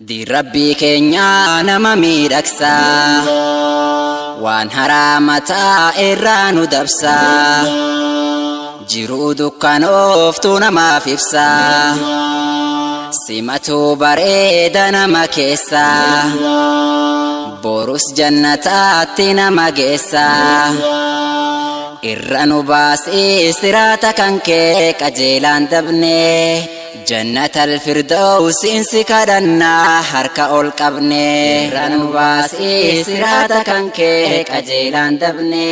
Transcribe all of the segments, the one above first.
Diin Rabbii keenyaa nama miidhagsa. Waan haraama ta'e irraa nu dabsa. Jiruu dukkanooftuu namaaf ibsa. Simatuu bareeda nama keessa. Borus jannataatti nama geessa. Irra nu baasii siraata kan kee qajeelaan dabne. Jannatal firdawsiin si kadhannaa harka ol qabne. Irra nu baasii siraata kan kee qajeelaan dabne.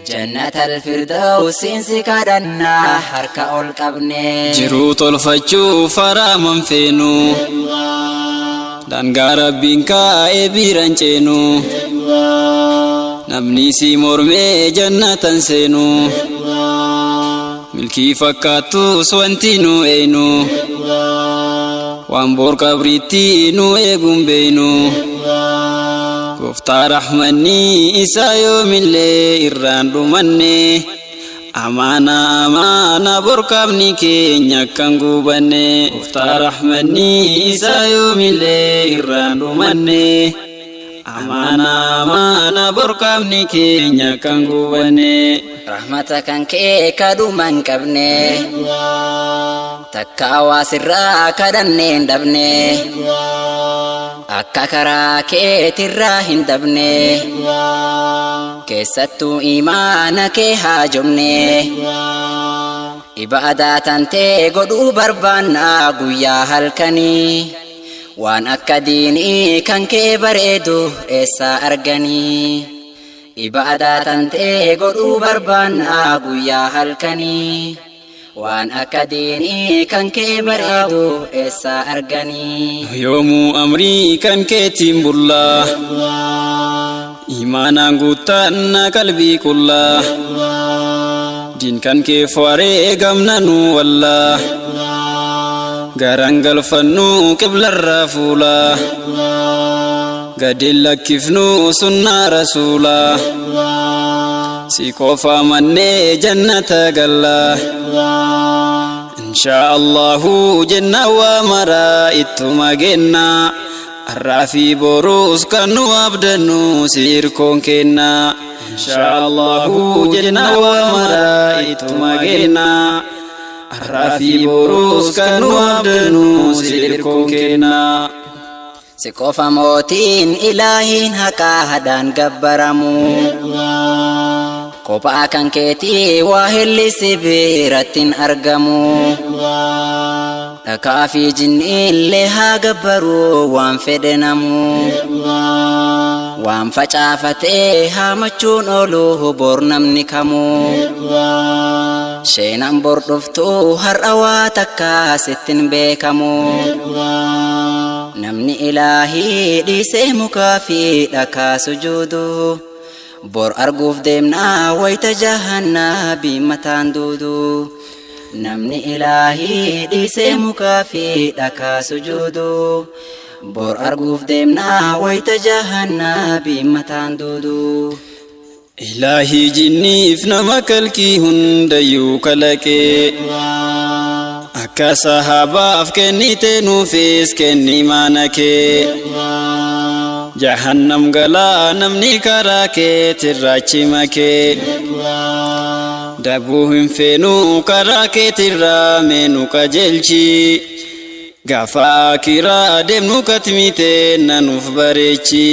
Jannatal firdawsiin si kadhannaa harka ol qabne. Jiruu tolfachuuf haraaman feenu. Daangaa Rabbiin kaa'ee biiran ceenu. Namni si mormee jannatan seenu. Milkii fakkaattus wanti nu eeynu. Waan boor qabriitti nu eeguun beeynu. Gooftaa rahmanni isaa yoomillee irraan dhumanne. Amaana, amaana, borqaamni keenya akkan gubanne. Gooftaa rahmanni isaa yoomillee irraan dhumanne. Amaana, amaana, borqaamni keenya akkan gubanne. Rahmata kan kee kadhuma hin qabne. Takka hawaasirraa kadhannee hin dhabne. Akka karaa keetirraa hin dabne. Keessattuu imaana kee haajomne. Ibaadaa tantee godhuu barbaannaa guyyaa halkanii. Waan akka diinii kan kee bareedu eessaa arganii? Ibaadaa tantee godhuu barbaannaa guyyaa halkanii. Waan akka diinii kan kee bareedu eessaa arganii? Yoomuu amrii kan keetiin bullaa. Imaanaan guuttanna qalbii qullaa. Diin kan kee fo'aree gamna nu wallaa. Garaan galfannu qiblarraa fuulaa. Gadi lakkifnu sunnaa rasuulaa. Si qofa mannee jannata gallaa. Inshaa Allahu jenna waa maraa ittuma genna. Har'aa fi boruus kan nu abdannu si hirkoon kenna. Inshaa Allahu jenna waa maraa ittuma genna. Har'aa fi boruus kan nu abdannu si hirkoon kenna. Si qofa mootiin ilaahiin haqaa hadhaan gabbaramu. Kophaa kan keetii waa hillisi biratti hin argamu. Dhakaa fi jinniillee haa gabbaru waan fedhe namu. Waan facaafatee haamachuun oolu bor namni kamu. Sheenaan bor dhuftu har'a waa takka sittin beekamu. Namni ilaahii dhiisee mukaa fi dhakaa sujuudu. Bor arguuf deemnaa wayita jahannaa mataan duudu. Namni ilaahii dhiisee mukaa fi dhakaa sujuudu. Bor arguuf deemnaa wayita jahannaa mataan duudu. Ilaahii jinniif nama kalqii hundayyuu kalaqee. Akka sahabaaf kennite nuufis kenni maana kee. Jahannam galaa namni karaa keetirraa achi makee. Dabuu hin feenu karaa keetirraa meenu qajeelchi. Gaafa akiraa deemnu katmitee nanuuf bareechi.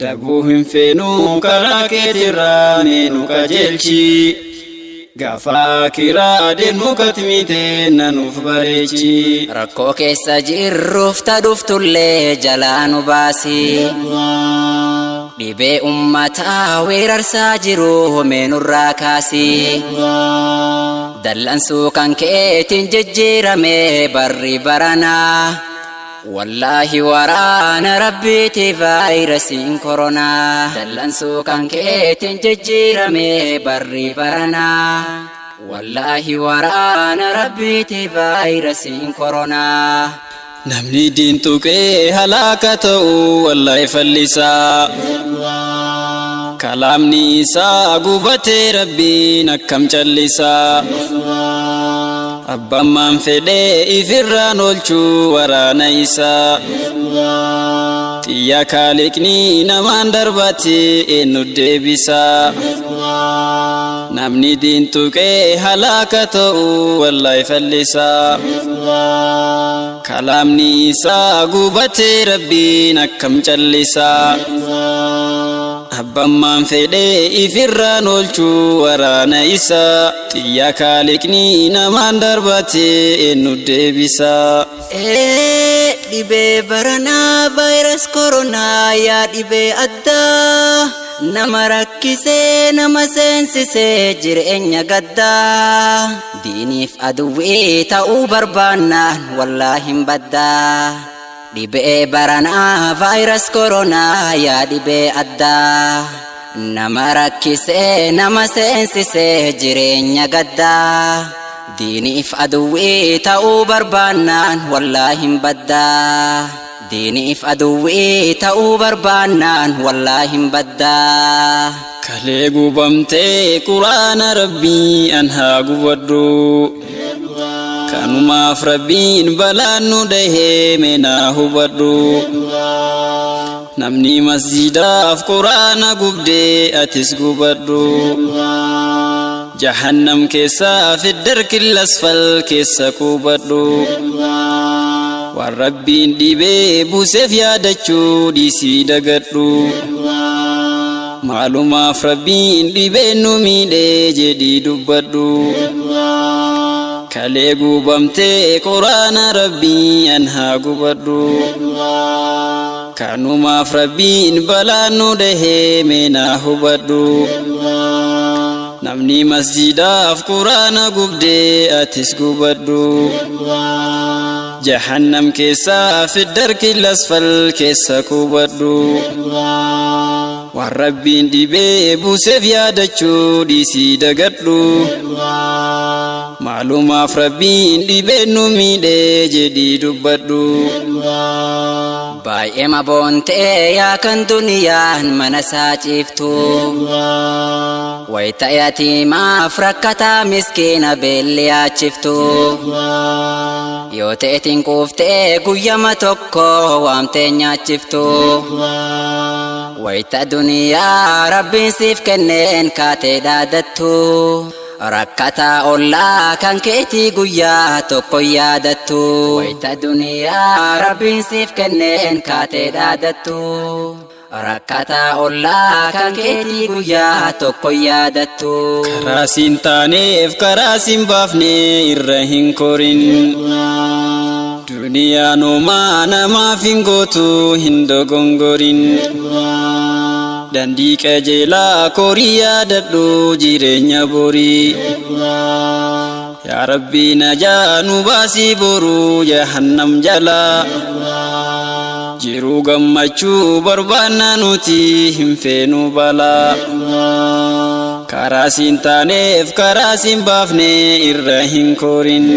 Dabuu hin feenu karaa keetirraa meenu qajeelchi. Gaafa akiraa deemnu katmitee nanuuf bareechi. Rakkoo keessa jirruuf ta dhuftullee jalaa nu baasi. Dhibee ummataa weerarsaa jiru meenurraa kaasi. Dallansuu kan keetiin jijjiirame barri baranaa. Wallaahi waraana rabbiiti vaayirasiin koronaa. Dallansuu kan keetiin jijjiirame barri baranaa. Wallaahi waraana rabbiiti vaayirasiin koronaa. Namni diin tuqee halaaka ta'u wallaahi fallisaa. Kalaamni isaa gubatee rabbiin akkam callisaa. Abbammaan fedhee ifirraan oolchuu waraana isaa. Xiyya kaaliqni namaan darbate eenyu deebisaa. Namni diin tuqee halaaka ta'u wallahi fallisaa. Kalaamni isaa gubatee rabbiin akkam callisaa. Abbammaan fedhee ifirraan oolchuu waraana isaa. Xiyya kaaliqni namaan darbate eenyu deebisaa. Ee dhibee baranaa vaayirasi koronaa yaa dhibee addaa nama rakkisee nama seensisee jireenya gaddaa diiniif aduwwii ta'uu barbaannaan wallaahi hin baddaa dhibee baranaa vaayirasi koronaa yaa dhibee addaa nama rakkisee nama seensisee jireenya gaddaa diiniif aduwwii ta'uu barbaannaan wallaahi hin baddaa diiniif aduwwii ta'uu barbaannaan wallaahi hin baddaa. Kalee gubamtee quraana rabbii an haa gubadhu. Kanumaaf rabbiin balaan nu dhahee meenaa hubadhu. Namni masjidaaf quraana gubdee atis gubadhu. Jahannam keessaa fi darkil asfal keessa qubadhu. Waan rabbiin dhibee buuseef yaadachuu dhiisii dagadhu. Maalumaaf rabbiin dhibeen nu miidhee jedhii dubbadhu. Kalee gubamtee quraana rabbii an haa gubadhu. Kanumaaf rabbiin balaan nu dhahee meenaa hubadhu. Namni masjidaaf quraana gubdee atis gubadhu. Jahannam keessaa fi darkil asfal keessa qubadhu. Waan rabbiin dhibee buuseef yaadachuu dhiisii dagadhu. Maalumaaf rabbiin dhibeen nu miidhee jedhii dubbadhu. Baay'ee maboontee yaa kan duniyaan mana isaa ciiftu. Wayita yatiimaaf rakkataa miskiina beelli yaachiftu. Yoo ta'etiin quuftee guyyama tokko waamtee nyaachiftu. Wayita duniyaa rabbiin siif kenneen kaatee dhaadattu. Rakkataa ollaa kan keetii guyyaa tokko yaadattu. Wayita duniyaa rabbiin siif kenneen kaatee dhaadattu. Rakkataa ollaa kan keetii guyyaa tokko yaadattu. Karaa siin taaneef karaa siin baafne irra hin korin. Duniyaan homaa namaaf hin gootu hin dogongorin. Dandii qajeelaa korii yaadadhu jireenya borii. Yaa Rabbi najaa nu baasii boruu jahannam jalaa. Jiruu gammachuu barbaanna nuti hin feenu balaa. Karaa siin taaneef karaa siin baafne irra hin korin.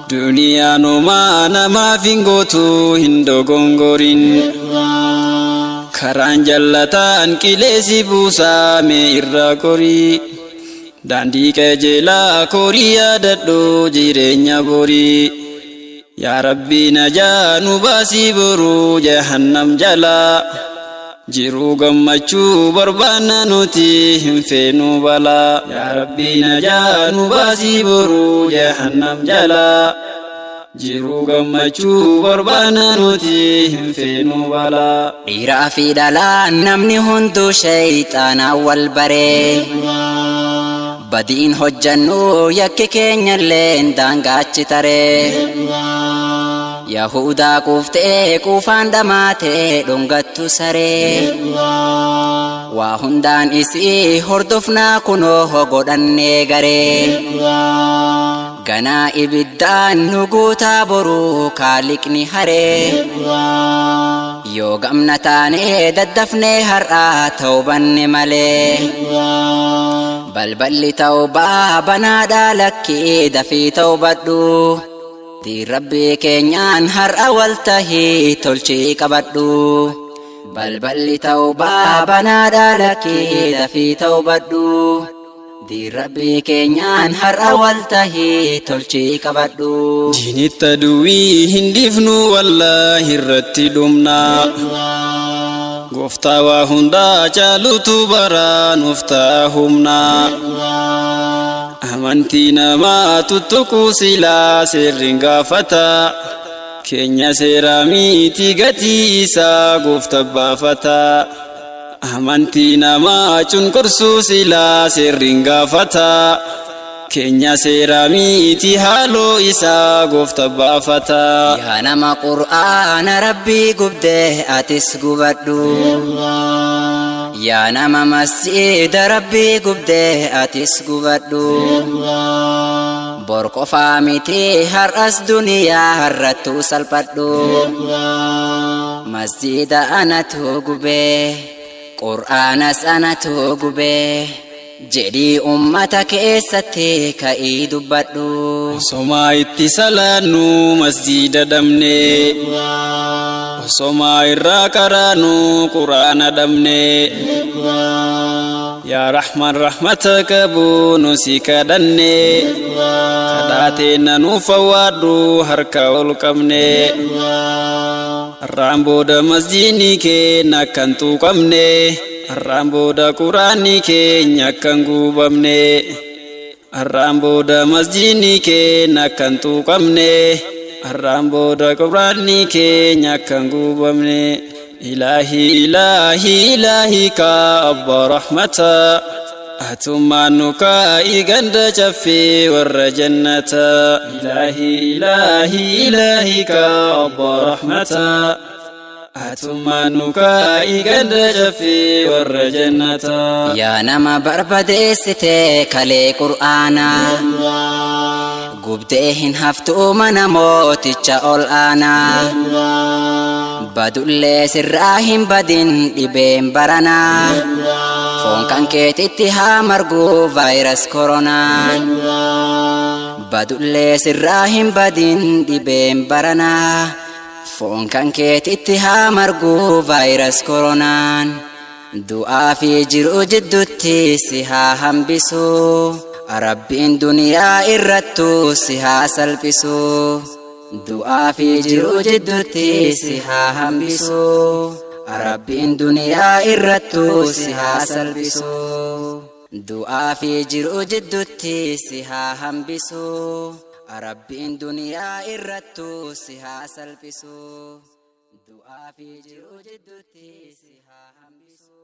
Duniyaan homaa namaaf hin gootu hin dogongorin. Karaan jallataan qileesi buusaa mee irra korii. Daandii qajeelaa korii yaadadhu jireenya borii. Yaa Rabbi najaa nu baasii boruu jahannam jalaa. Jiruu gammachuu barbaanna nuti hin feenu balaa. Yaa Rabbi najaa nu baasii boruu jahannam jalaa. Jiruu gammachuu barbaanna nuti hin feenu balaa. Dhiiraa fi dhalaan namni hunduu shayxaanaan wal baree. Badiin hojjannu yakki keenyalleen daangaachi taree. Yahudaa quuftee quufaan dhamaatee dhungattu saree. Waa hundaan isii hordofnaa kunoo godhannee garee. Ganaa ibiddaan nu guutaa boruu kaaliqni haree. Yoo gamna taanee daddafnee har'aa tawbanne malee. Balballi tawbaa banaadhaa lakkii dafii tawbadhu. Diin rabbii keenyaan har'a wal tahii tolchii qabadhu. Balballi tawbaa banaadhaa lakkii dafii tawbadhu. Diin Rabbii keenyaan har'a wal tahii tolchii qabadhu. Diinitta duwwii hin dhiifnu, wallaahi irratti dhumna. Gooftaa waa hundaa caalutu baraa nuuf ta'a humna. Amantii namaa tuttuquu silaa seerri gaafata. Keenya seeraa miti, gatii isaa goofta baafata. Amantii namaa cunqursuu silaa seerri gaafata. Keenya seeraa miti, haaloo isaa goofta baafata. Yaa nama Qur'aana Rabbii gubdee, atis gubadhu. Yaa nama masjiida Rabbii gubdee, atis gubadhu. Bor qofaa miti, har'as duniyaa har'attuu salphadhu. Masjiida anatu gubee, Qur'aanas anatu gubee jedhii ummata keessatti ka'ii dubbadhu. Osomaa itti salaannu masjiida dhabne, osomaa irraa qaraanu Quraana dhabne. Yaa Rahman, rahmata qabu nu si kadhanne, kadhaateenna nuuf awwaadhu harka ol qabne. Har'aan booda masjiidni keenya akkan tuuqamne, har'aan booda Quraanni keenya akkan gubamne. Har'aan booda masjiidni keenya akkan tuuqamne, har'aan booda Quraanni keenya akkan gubamne. Ilaahi, ilaahi, ilaahi, kaa abbaa rahmataa, atummaan nu kaa'i ganda caffee warra jannataa. Ilaahi, ilaahi, ilaahi, kaa abbaa rahmataa, atummaan nu kaa'i ganda caffee warra jannataa. Yaa nama barbadeessite kalee Qur'aanaa, gubdee hin haftuu mana mooticha ol aanaa. Badullee sirraa hin badin dhibeen baranaa, foon kan keetitti haa margu vaayirasi koronaan. Badullee sirraa hin badin dhibeen baranaa, foon kan keetitti haa margu vaayirasi koronaan. Du'aa fi jiruu jidduutti si haa hambisu, Rabbiin duniyaa irrattu si haa salphisu. Du'aa fi jiruu jidduutti si haa hambisu, Rabbiin duniyaa irrattu si haa salphisu. Du'aa fi jiruu jidduutti si haa hambisu, Rabbiin duniyaa irrattu si haa salphisu. Du'aa fi jiruu jidduutti si haa hambisu.